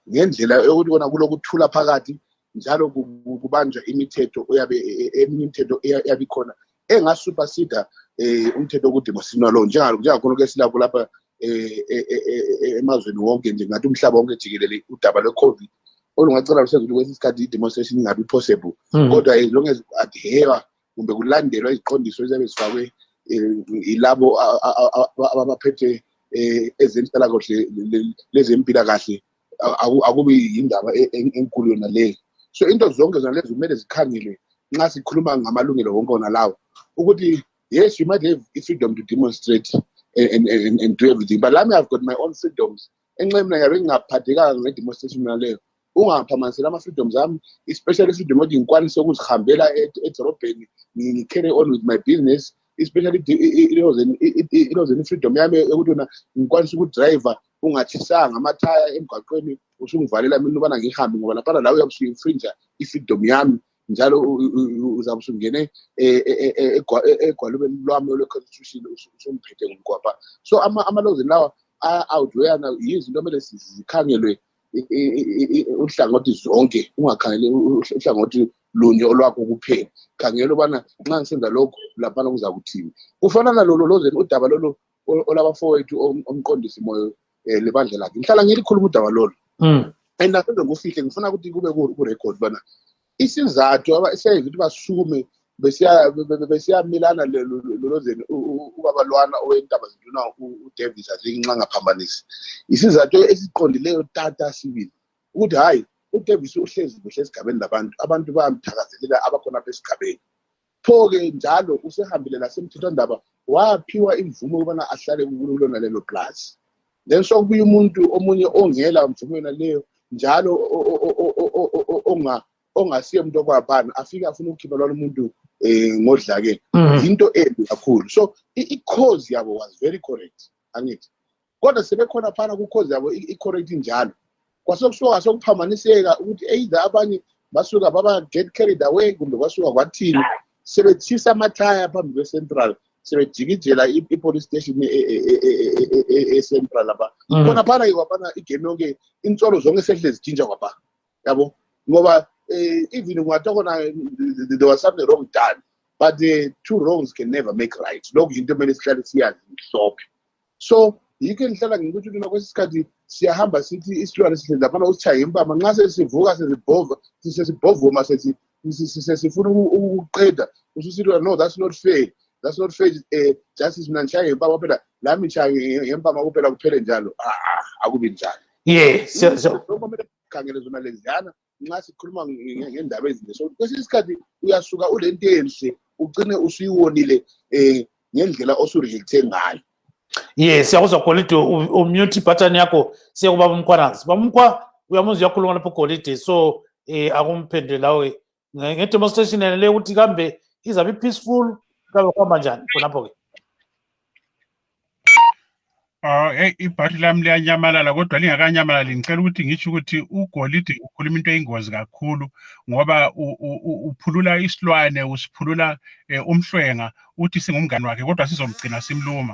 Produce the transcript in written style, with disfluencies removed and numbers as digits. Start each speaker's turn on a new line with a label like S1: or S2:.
S1: ngendlela yokuthi kona kulokuthula phakathi njalo kubanjwa imithetho eminye imithetho eyabe khona engasupersede umthetho wokudemonstrate law njengakhona ke silapho lapha emazweni wonke nje ngathi umhlaba wonke jikelele udaba lwe-COVID olungacela lusenze ukuthi kwesikhathi i-demonstration ingabi possible kodwa as long as adhere kumbe kulandelwa iziqondiso ezabe zifakwe ilabo abaphethe ezenhlalakahle lezempilakahle akubi indaba enkulu yona leyo. So into zonke zona lezi kumele zikhangelwe nxa sikhuluma ngamalungelo wonke wona lawo ukuthi yes, you might have freedom to demonstrate and do everything, but lami I've got my own freedoms. Enxa mina yabe ngaphathekanga ngedemonstration naleyo ungaphamanisela ama-freedoms ami, especially freedom yokuthi ngikwanise ukuzihambela edorobheni carry on with my business, especially ilozeni freedom yami yokuthi wena ngikwanise ukudriver ungathisanga amathaya emgwaqweni usungivalela mina ubana ngihambe ngoba lapha la uyabe usuyinfringe i-freedom yami njalo uzabe usungene egwalubeni lwami lwe-constitution usumphethe ngomgwapha. So ama-laws lawa awudweyana yizinto kumele zikhangelwe uhlangothi zonke, ungakhangeli uhlangothi lunye olwakho kuphela, khangela ubana nxa ngisenza lokho laphana kuzakuthini. Kufana nalolozeni udaba lolo olabafowethu omqondisi moyo lebandla lakhe ngihlala ngilikhuluma udaba lolo and nasenze ngufihle ngifuna ukuthi kube ku-record bana isizathu abaseyenzile ukuthi basukume besiyamilana lolozeni ubabalwana owentaba zinduna uDavis azinxa ngaphambanisi isizathu esiqondileyo tata sibili ukuthi hayi uDavis uhlezi kuhle esigabeni abantu bayamthakazelela abakhona besigabeni pho-ke njalo usehambile lasemthethwandaba waphiwa imvumo ukubana ahlale kulona lelo plus then sokubuya umuntu omunye ongela mvumo yona leyo njalo ongasiye umuntu okwabana afike afuna ukukhipha lo muntu ngodlake into embi kakhulu. So i-cause yabo was very correct angithi kodwa sebekhona phana ku-cause yabo i-correct njalo kwasokusuka sokuphamaniseka ukuthi either abanye basuka baba get carried away kumbe basuka kwathini sebethisa amathaya phambi kwe-central sebejikijela i-police station e-central lapha khona phana kwaphana igame yonke insolo zonke sehle zijinja kwapha yabo ngoba even ungatokona there was something wrong done but the two wrongs can never make right. Lokhu into emele sihlale siyazi mhlophe. So yike ngihlala ngikuthi mina kwesikhathi siyahamba sithi isilwane sihlezi lapha usithaya impama nxa sesivuka sesibhovuma sesifuna ukuqeda ususithi no that's not fair justice mina ngishaye impama phela lami ngishaye impama kuphela kuphele njalo akubi njalo. Kumele khangele zona leziyana nxa sikhuluma ngendaba ezinje. So kwesinye isikhathi uyasuka ulento enhle ugcine usuyiwonile ngendlela osurejecte ngayo.
S2: Yes, siyakuzwa Golide umute button yakho siyakubaba umkhwanazi. Bamukwa uyamuzwa yakhuluma lapho Golide so akumphendule lawe ngedemonstration le ukuthi kambe izabe peaceful kabe kwamba njani khonapho ke.
S3: Ibhadi lami liyanyamalala kodwa lingakanyamalali ngicela ukuthi ngisho ukuthi uGolide ukhuluma into eyingozi kakhulu ngoba uphulula isilwane usiphulula umhlwenga uthi singumngani wakhe kodwa sizomgcina simluma.